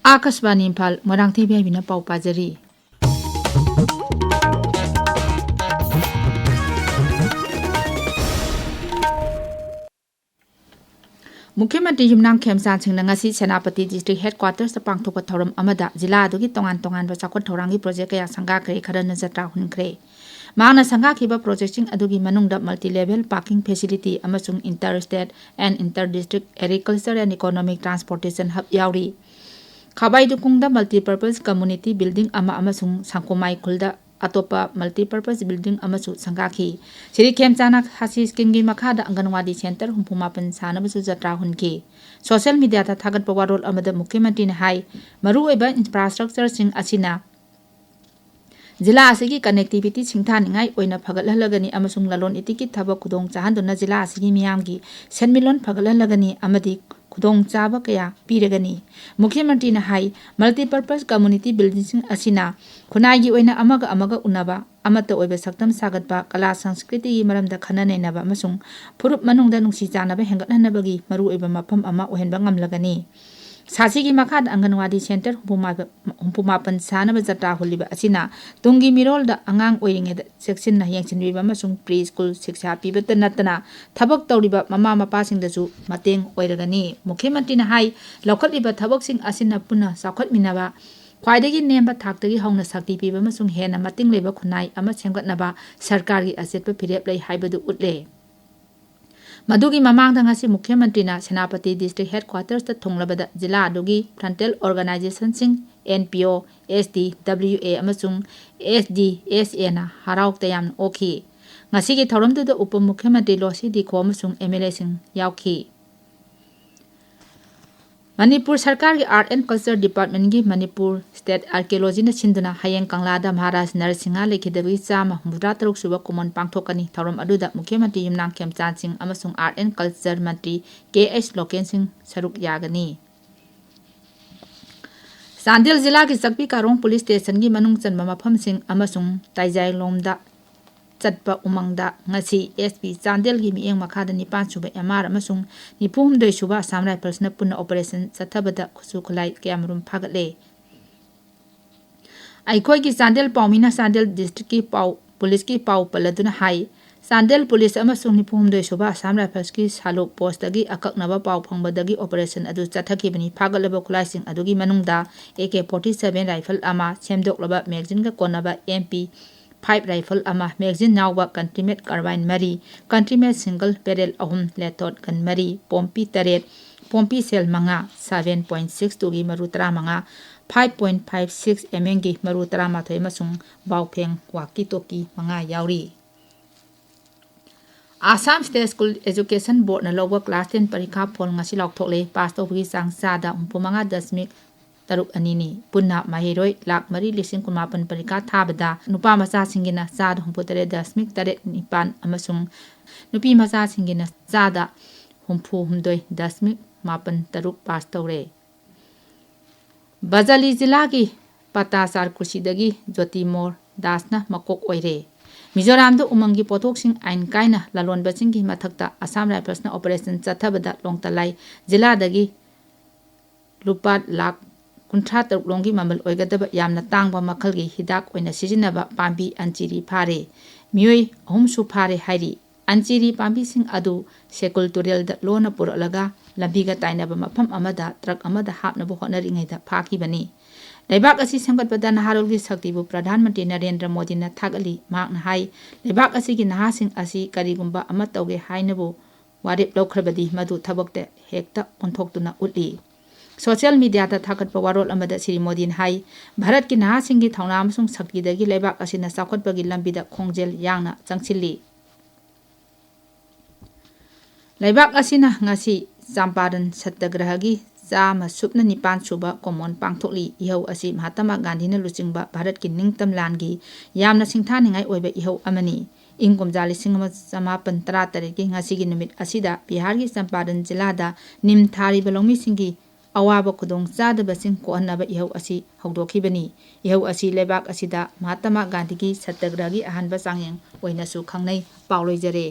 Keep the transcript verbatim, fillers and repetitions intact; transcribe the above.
ꯑꯥꯀꯥꯁꯕꯥꯅꯤ ꯏꯝꯐꯥꯜ, ꯃꯣꯏꯔꯥꯡꯊꯦꯝ ꯏꯕꯦꯝꯍꯥꯏꯕꯤꯅ ꯄꯥꯎ ꯄꯥꯖꯔꯤ꯫ ꯃꯨꯈ꯭ꯌ ꯃꯟꯇ꯭ꯔꯤ ꯌꯨꯝꯅꯥꯝ ꯈꯦꯝꯆꯥꯟ ꯁꯤꯡꯅ ꯉꯁꯤ ꯁꯦꯅꯥꯄꯇꯤ ꯗꯤꯁꯇ꯭ꯔꯤꯛ ꯍꯦꯗꯀ꯭ꯋꯥꯇꯔꯁꯇ ꯄꯥꯡꯊꯣꯛꯄ ꯊꯧꯔꯝ ꯑꯃꯗ ꯖꯤꯂꯥ ꯑꯗꯨꯒꯤ ꯇꯣꯉꯥꯟ ꯇꯣꯉꯥꯟꯕ ꯆꯥꯎꯈꯠ ꯊꯧꯔꯥꯡꯒꯤ ꯄ꯭ꯔꯣꯖꯦꯛ ꯀꯌꯥ ꯁꯪꯒꯥꯈ꯭ꯔꯦ, ꯈꯔꯅ ꯖꯇ꯭ꯔꯥ ꯍꯨꯟꯈ꯭ꯔꯦ꯫ ꯃꯍꯥꯛꯅ ꯁꯪꯒꯥꯈꯤꯕ ꯄ꯭ꯔꯣꯖꯦꯛꯁꯤꯡ ꯑꯗꯨꯒꯤ ꯃꯅꯨꯡꯗ multi level parking facility ꯑꯃꯁꯨꯡ inter state and inter district agriculture and economic transportation hub ꯌꯥꯎꯔꯤ꯫ ꯈꯥꯕꯩꯗꯨꯀꯨꯡꯗ multi purpose community building ꯑꯃ ꯑꯃꯁꯨꯡ ꯁꯪꯀꯣꯃꯥꯏ ꯈꯨꯜꯗ ꯑꯇꯣꯞꯄ multi purpose building ꯑꯃꯁꯨ ꯁꯪꯒꯥꯈꯤ꯫ ꯁ꯭ꯔꯤ ꯈꯦꯝꯆꯥꯟꯅ ꯁꯥꯁꯤ ꯁ꯭ꯀꯤꯝꯒꯤ ꯃꯈꯥꯗ ꯑꯪꯒꯟꯋꯥꯗꯤ ꯁꯦꯟꯇꯔ ꯍꯨꯝꯐꯨ ꯃꯥꯄꯟ ꯁꯥꯅꯕꯁꯨ ꯖꯇ꯭ꯔꯥ ꯍꯨꯟꯈꯤ꯫ ꯁꯣꯁꯤꯌꯦꯜ ꯃꯤꯗꯤꯌꯥꯗ ꯊꯥꯒꯠꯄ ꯋꯥꯔꯣꯜ ꯑꯃꯗ ꯃꯨꯈ꯭ꯌ ꯃꯟꯇ꯭ꯔꯤꯅ ꯍꯥꯏ, ꯃꯔꯨꯑꯣꯏꯕ ꯏꯟꯐ꯭ꯔꯥꯁ꯭ꯇ꯭ꯔꯛꯆꯔꯁꯤꯡ ꯑꯁꯤꯅ ꯖꯤꯂꯥ ꯑꯁꯤꯒꯤ connectivity ꯁꯤꯡꯊꯥꯅꯤꯡꯉꯥꯏ ꯑꯣꯏꯅ ꯐꯒꯠꯍꯜꯂꯒꯅꯤ ꯑꯃꯁꯨꯡ ꯂꯂꯣꯟ ꯏꯇꯤꯛꯀꯤ ꯊꯕꯛ ꯈꯨꯗꯣꯡ ꯆꯥꯍꯟꯗꯨꯅ ꯖꯤꯂꯥ ꯑꯁꯤꯒꯤ ꯃꯤꯌꯥꯝꯒꯤ ꯁꯦꯟꯃꯤꯠꯂꯣꯟ ꯐꯒꯠꯍꯜꯂꯒꯅꯤ ꯑꯃꯗꯤ ꯈꯨꯗꯣꯡꯆꯥꯕ ꯀꯌꯥ ꯄꯤꯔꯒꯅꯤ꯫ ꯃꯨꯈ꯭ꯌ ꯃꯟꯇ꯭ꯔꯤꯅ ꯍꯥꯏ, multi purpose community buildingꯁꯤꯡ ꯑꯁꯤꯅ ꯈꯨꯟꯅꯥꯏꯒꯤ ꯑꯣꯏꯅ ꯑꯃꯒ ꯑꯃꯒ ꯎꯅꯕ, ꯑꯃꯠꯇ ꯑꯣꯏꯕ ꯁꯛꯇꯝ ꯁꯥꯒꯠꯄ, ꯀꯂꯥ ꯁꯪꯁꯀ꯭ꯔꯤꯇꯤꯒꯤ ꯃꯔꯝꯗ ꯈꯟꯅ ꯅꯩꯅꯕ ꯑꯃꯁꯨꯡ ꯐꯨꯔꯨꯞ ꯃꯅꯨꯡꯗ ꯅꯨꯡꯁꯤ ꯆꯥꯟꯅꯕ ꯍꯦꯟꯒꯠꯍꯟꯅꯕꯒꯤ ꯃꯔꯨꯑꯣꯏꯕ ꯃꯐꯝ ꯑꯃ ꯑꯣꯏꯍꯟꯕ ꯉꯝꯂꯒꯅꯤ꯫ ꯁꯥꯁꯤꯒꯤ ꯃꯈꯥꯗ ꯑꯪꯒꯟꯋꯥꯗꯤ ꯁꯦꯟꯇꯔ ꯍꯨꯝꯐꯨ ꯃꯥꯄꯟ ꯁꯥꯅꯕ ꯖꯇ꯭ꯔꯥ ꯍꯨꯜꯂꯤꯕ ꯑꯁꯤꯅ ꯇꯨꯡꯒꯤ ꯃꯤꯔꯣꯜꯗ ꯑꯉꯥꯡ ꯑꯣꯏꯔꯤꯉꯩꯗ ꯆꯦꯛꯁꯤꯟꯅ ꯌꯦꯡꯁꯤꯟꯕꯤꯕ ꯑꯃꯁꯨꯡ pre school ꯁꯤꯛꯁꯥ ꯄꯤꯕꯇ ꯅꯠꯇꯅ ꯊꯕꯛ ꯇꯧꯔꯤꯕ ꯃꯃꯥ ꯃꯄꯥꯁꯤꯡꯗꯁꯨ ꯃꯇꯦꯡ ꯑꯣꯏꯔꯒꯅꯤ꯫ ꯃꯨꯈ꯭ꯌ ꯃꯟꯇ꯭ꯔꯤꯅ ꯍꯥꯏ, ꯂꯧꯈꯠꯂꯤꯕ ꯊꯕꯛꯁꯤꯡ ꯑꯁꯤꯅ ꯄꯨꯟꯅ ꯆꯥꯎꯈꯠꯃꯤꯟꯅꯕ, ꯈ꯭ꯋꯥꯏꯗꯒꯤ ꯅꯦꯝꯕ ꯊꯥꯛꯇꯒꯤ ꯍꯧꯅ ꯁꯛꯇꯤ ꯄꯤꯕ ꯑꯃꯁꯨꯡ ꯍꯦꯟꯅ ꯃꯇꯤꯡ ꯂꯩꯕ ꯈꯨꯟꯅꯥꯏ ꯑꯃ ꯁꯦꯝꯒꯠꯅꯕ ꯁꯔꯀꯥꯔꯒꯤ ꯑꯆꯦꯠꯄ ꯐꯤꯔꯦꯞ ꯂꯩ ꯍꯥꯏꯕꯗꯨ ꯎꯠꯂꯦ꯫ ꯃꯗꯨꯒꯤ ꯃꯃꯥꯡꯗ ꯉꯁꯤ ꯃꯨꯈ꯭ꯌ ꯃꯟꯇ꯭ꯔꯤꯅ ꯁꯦꯅꯥꯄꯇꯤ ꯗꯤꯁꯇ꯭ꯔꯤꯛ ꯍꯦꯗꯀ꯭ꯋꯥꯇꯔꯁꯇ ꯊꯨꯡꯂꯕꯗ ꯖꯤꯂꯥ ꯑꯗꯨꯒꯤ frontal organizationꯁꯤꯡ, NPO, ST, WA ꯑꯃꯁꯨꯡ SDSAꯅ ꯍꯔꯥꯎ ꯇꯌꯥꯝꯅ ꯑꯣꯛꯈꯤ꯫ ꯉꯁꯤꯒꯤ ꯊꯧꯔꯝꯗꯨꯗ ꯎꯄ ꯃꯨꯈ꯭ꯌ ꯃꯟꯇ꯭ꯔꯤ ꯂꯣꯁꯤ ꯗꯤꯈꯣ ꯑꯃꯁꯨꯡ MLAꯁꯤꯡ ꯌꯥꯎꯈꯤ꯫ ꯃꯅꯤꯄꯨꯔ ꯁꯔꯀꯥꯔꯒꯤ Art and Culture Departmentꯀꯤ Manipur State Archaeologyꯅ ꯁꯤꯟꯗꯨꯅ ꯍꯌꯦꯡ ꯀꯪꯂꯥꯗ ꯃꯍꯥꯔꯥꯖ ꯅꯔꯁꯤꯡꯍ ꯂꯩꯈꯤꯗꯕꯒꯤ ꯆꯥꯝꯃ ꯍꯨꯝꯐꯨꯇꯔꯥ ꯇꯔꯨꯛ ꯁꯨꯕ ꯀꯨꯝꯑꯣꯟ ꯄꯥꯡꯊꯣꯛꯀꯅꯤ꯫ ꯊꯧꯔꯝ ꯑꯗꯨꯗ ꯃꯨꯈ꯭ꯌ ꯃꯟꯇ꯭ꯔꯤ ꯌꯨꯝꯅꯥꯝ ꯈꯦꯝꯆꯥꯟ ꯁꯤꯡ ꯑꯃꯁꯨꯡ Art and Culture Mantri K H local ꯁꯤꯡ ꯁꯔꯨꯛ ꯌꯥꯒꯅꯤ꯫ ꯆꯥꯟꯗꯦꯜ ꯖꯤꯂꯥꯒꯤ ꯆꯛꯄꯤ ꯀꯥꯔꯣꯡ ꯄꯨꯂꯤꯁ ꯁ꯭ꯇꯦꯁꯟꯒꯤ ꯃꯅꯨꯡ ꯆꯟꯕ ꯃꯐꯝꯁꯤꯡ ꯑꯃꯁꯨꯡ ꯇꯥꯏꯖꯥꯏꯂꯣꯝꯗ ꯆꯠꯄ ꯎꯃꯪꯗ ꯉꯁꯤ ꯑꯦꯁ ꯄꯤ ꯆꯥꯟꯗꯦꯜꯒꯤ ꯃꯤꯠꯌꯦꯡ ꯃꯈꯥꯗ ꯅꯤꯄꯥꯟ ꯁꯨꯕ ꯑꯦꯝ ꯑꯥꯔ ꯑꯃꯁꯨꯡ ꯅꯤꯐꯨ ꯍꯨꯝꯗꯣꯏ ꯁꯨꯕ ꯑꯁꯥꯝ ꯔꯥꯏꯐꯜꯁꯅ ꯄꯨꯟꯅ operation ꯆꯠꯊꯕꯗ ꯈꯨꯠꯁꯨ ꯈꯨꯠꯂꯥꯏ ꯀꯌꯥꯃꯔꯨꯝ ꯐꯥꯒꯠꯂꯦ꯫ ꯑꯩꯈꯣꯏꯒꯤ ꯆꯥꯟꯗꯦꯜ ꯄꯥꯎꯃꯤꯅ ꯆꯥꯟꯗꯦꯜ districtꯀꯤ ꯄꯥꯎ, policeꯀꯤ ꯄꯥꯎ ꯄꯜꯂꯗꯨꯅ ꯍꯥꯏ, ꯆꯥꯟꯗꯦꯜ police ꯑꯃꯁꯨꯡ ꯅꯤꯐꯨ ꯍꯨꯝꯗꯣꯏ ꯁꯨꯕ ꯑꯁꯥꯝ ꯔꯥꯏꯐꯜꯁꯀꯤ ꯁꯥꯂꯨꯛ postꯇꯒꯤ ꯑꯀꯛꯅꯕ ꯄꯥꯎ ꯐꯪꯕꯗꯒꯤ operation ꯑꯗꯨ ꯆꯠꯊꯈꯤꯕꯅꯤ꯫ ꯐꯥꯒꯠꯂꯕ ꯈꯨꯠꯂꯥꯏꯁꯤꯡ ꯑꯗꯨꯒꯤ ꯃꯅꯨꯡꯗ A K forty seven rifle ꯑꯃ, ꯁꯦꯝꯗꯣꯛꯂꯕ magazineꯒ ꯀꯣꯟꯅꯕ ꯑꯦꯝ ꯄꯤ five rifle ꯑꯃ, magazine ꯌꯥꯎꯕ country made carbine ꯃꯔꯤ, country made single barrel ꯑꯍꯨꯝ, lethal gun ꯃꯔꯤ, ꯄꯣꯝꯄꯤ ꯇꯔꯦꯠ, ꯄꯣꯝꯄꯤ shell ꯃꯉꯥ, seven point six twoꯒꯤ ꯃꯔꯨ ꯇꯔꯥꯃꯉꯥ, five point five six M Mꯒꯤ ꯃꯔꯨ ꯇꯔꯥꯃꯥꯊꯣꯏ ꯑꯃꯁꯨꯡ ꯕꯥꯎꯐꯦꯡ walkie talkie ꯃꯉꯥ ꯌꯥꯎꯔꯤ꯫ Assam State School Education Boardꯅ ꯂꯧꯕ class ten ꯄꯔꯤꯈꯥ ꯐꯣꯜ ꯉꯁꯤ ꯂꯥꯎꯊꯣꯛꯂꯦ꯫ ꯄꯥꯁ ꯇꯧꯕꯒꯤ ꯆꯥꯡ ꯆꯥꯗ ꯍꯨꯝꯐꯨ ꯃꯉꯥ ꯗꯁꯃꯤꯛ ꯇꯔꯨꯛ ꯑꯅꯤꯅꯤ꯫ ꯄꯨꯟꯅ ꯃꯍꯩꯔꯣꯏ ꯂꯥꯈ ꯃꯔꯤ ꯂꯤꯁꯤꯡ ꯀꯨꯟꯃꯥꯄꯟ ꯄꯔꯤꯈꯥ ꯊꯥꯕꯗ ꯅꯨꯄꯥ ꯃꯆꯥꯁꯤꯡꯒꯤꯅ ꯆꯥꯗ ꯍꯨꯝꯐꯨ ꯇꯔꯦꯠ ꯗꯁꯃꯤꯛ ꯇꯔꯦꯠ ꯅꯤꯄꯥꯟ ꯑꯃꯁꯨꯡ ꯅꯨꯄꯤ ꯃꯆꯥꯁꯤꯡꯒꯤꯅ ꯆꯥꯗ ꯍꯨꯝꯐꯨ ꯍꯨꯝꯗꯣꯏ ꯗꯁꯃꯤꯛ ꯃꯥꯄꯟ ꯇꯔꯨꯛ ꯄꯥꯁ ꯇꯧꯔꯦ꯫ ꯕꯖꯥꯂꯤ ꯖꯤꯂꯥꯒꯤ ꯄꯇꯥꯆꯥꯔ ꯀꯨꯔꯁꯤꯗꯒꯤ ꯖꯣꯇꯤꯃꯣꯔ ꯗꯥꯁꯅ ꯃꯀꯣꯛ ꯑꯣꯏꯔꯦ꯫ ꯃꯤꯖꯣꯔꯥꯝꯗ ꯎꯃꯪꯒꯤ ꯄꯣꯠꯊꯣꯛꯁꯤꯡ ꯑꯥꯏꯟ ꯀꯥꯏꯅ ꯂꯂꯣꯟꯕꯁꯤꯡꯒꯤ ꯃꯊꯛꯇ ꯑꯁꯥꯝ ꯔꯥꯏꯐꯜꯁꯅ operation ꯆꯠꯊꯕꯗ ꯂꯣꯡꯇꯂꯥꯏ ꯖꯤꯂꯥꯗꯒꯤ ꯂꯨꯄꯥ ꯂꯥꯈ ꯀꯨꯟꯊ꯭ꯔꯥ ꯇꯔꯨꯛ ꯂꯣꯝꯒꯤ ꯃꯃꯜ ꯑꯣꯏꯒꯗꯕ ꯌꯥꯝꯅ ꯇꯥꯡꯕ ꯃꯈꯜꯒꯤ ꯍꯤꯗꯥꯛ ꯑꯣꯏꯅ ꯁꯤꯖꯤꯟꯅꯕ ꯄꯥꯝꯕꯤ ꯑꯟꯆꯤꯔꯤ ꯐꯥꯔꯦ꯫ ꯃꯤꯑꯣꯏ ꯑꯍꯨꯝꯁꯨ ꯐꯥꯔꯦ ꯍꯥꯏꯔꯤ꯫ ꯑꯟꯆꯤꯔꯤ ꯄꯥꯝꯕꯤꯁꯤꯡ ꯑꯗꯨ ꯁꯦꯀꯨꯜ ꯇꯨꯔꯦꯜꯗ ꯂꯣꯟꯅ ꯄꯨꯔꯛꯂꯒ ꯂꯝꯕꯤꯒ ꯇꯥꯏꯅꯕ ꯃꯐꯝ ꯑꯃꯗ truck ꯑꯃꯗ ꯍꯥꯞꯅꯕ ꯍꯣꯠꯅꯔꯤꯉꯩꯗ ꯐꯥꯈꯤꯕꯅꯤ꯫ ꯂꯩꯕꯥꯛ ꯑꯁꯤ ꯁꯦꯝꯒꯠꯄꯗ ꯅꯍꯥꯔꯣꯜꯒꯤ ꯁꯛꯇꯤꯕꯨ ꯄ꯭ꯔꯙꯥꯟ ꯃꯟꯇ꯭ꯔꯤ ꯅꯔꯦꯟꯗ꯭ꯔ ꯃꯣꯗꯤꯅ ꯊꯥꯒꯠꯂꯤ꯫ ꯃꯍꯥꯛꯅ ꯍꯥꯏ, ꯂꯩꯕꯥꯛ ꯑꯁꯤꯒꯤ ꯅꯍꯥꯁꯤꯡ ꯑꯁꯤ ꯀꯔꯤꯒꯨꯝꯕ ꯑꯃ ꯇꯧꯒꯦ ꯍꯥꯏꯅꯕꯨ ꯋꯥꯔꯦꯞ ꯂꯧꯈ꯭ꯔꯕꯗꯤ ꯃꯗꯨ ꯊꯕꯛꯇ ꯍꯦꯛꯇ ꯑꯣꯟꯊꯣꯛꯇꯨꯅ ꯎꯠꯂꯤ꯫ Social mediaꯗ ꯊꯥꯒꯠꯄ ꯋꯥꯔꯣꯜ ꯑꯃꯗ ꯁ꯭ꯔꯤ ꯃꯣꯗꯤꯅ ꯍꯥꯏ, ꯚꯥꯔꯠꯀꯤ ꯅꯍꯥꯁꯤꯡꯒꯤ ꯊꯧꯅꯥ ꯑꯃꯁꯨꯡ ꯁꯛꯇꯤꯗꯒꯤ ꯂꯩꯕꯥꯛ ꯑꯁꯤꯅ ꯆꯥꯎꯈꯠꯄꯒꯤ ꯂꯝꯕꯤꯗ ꯈꯣꯡꯖꯦꯜ ꯌꯥꯡꯅ ꯆꯪꯁꯤꯜꯂꯤ꯫ ꯂꯩꯕꯥꯛ ꯑꯁꯤꯅ ꯉꯁꯤ ꯆꯝꯄꯥꯔꯟ ꯁꯠꯇꯒ꯭ꯔꯍꯒꯤ ꯆꯥꯃ ꯁꯨꯞꯅ ꯅꯤꯄꯥꯟ ꯁꯨꯕ ꯀꯣꯃꯣꯟ ꯄꯥꯡꯊꯣꯛꯂꯤ꯫ ꯏꯍꯧ ꯑꯁꯤ ꯃꯍꯥꯇꯃꯥ ꯒꯥꯟꯙꯤꯅ ꯂꯨꯆꯤꯡꯕ ꯚꯥꯔꯠꯀꯤ ꯅꯤꯡꯇꯝ ꯂꯥꯟꯒꯤ ꯌꯥꯝꯅ ꯁꯤꯡꯊꯥꯅꯤꯡꯉꯥꯏ ꯑꯣꯏꯕ ꯏꯍꯧ ꯑꯃꯅꯤ꯫ ꯏꯪ ꯀꯨꯝꯖꯥ ꯂꯤꯁꯤꯡ ꯑꯃ ꯆꯃꯥꯄꯟ ꯇꯔꯥ ꯇꯔꯦꯠꯀꯤ ꯉꯁꯤꯒꯤ ꯅꯨꯃꯤꯠ ꯑꯁꯤꯗ ꯕꯤꯍꯥꯔꯒꯤ ꯆꯝꯄꯥꯔꯟ ꯖꯤꯂꯥꯗ ꯅꯤꯝ ꯊꯥꯔꯤꯕ ꯂꯧꯃꯤꯁꯤꯡꯒꯤ ꯑꯋꯥꯕ ꯈꯨꯗꯣꯡ ꯆꯥꯗꯕꯁꯤꯡ ꯀꯣꯛꯍꯟꯅꯕ ꯏꯍꯧ ꯑꯁꯤ ꯍꯧꯗꯣꯛꯈꯤꯕꯅꯤ꯫ ꯏꯍꯧ ꯑꯁꯤ ꯂꯩꯕꯥꯛ ꯑꯁꯤꯗ ꯃꯍꯥꯇꯃꯥ ꯒꯥꯟꯙꯤꯒꯤ ꯁꯠꯇꯒ꯭ꯔꯍꯒꯤ ꯑꯍꯥꯟꯕ ꯆꯥꯡꯌꯦꯡ ꯑꯣꯏꯅꯁꯨ ꯈꯪꯅꯩ꯫ ꯄꯥꯎ ꯂꯣꯏꯖꯔꯦ꯫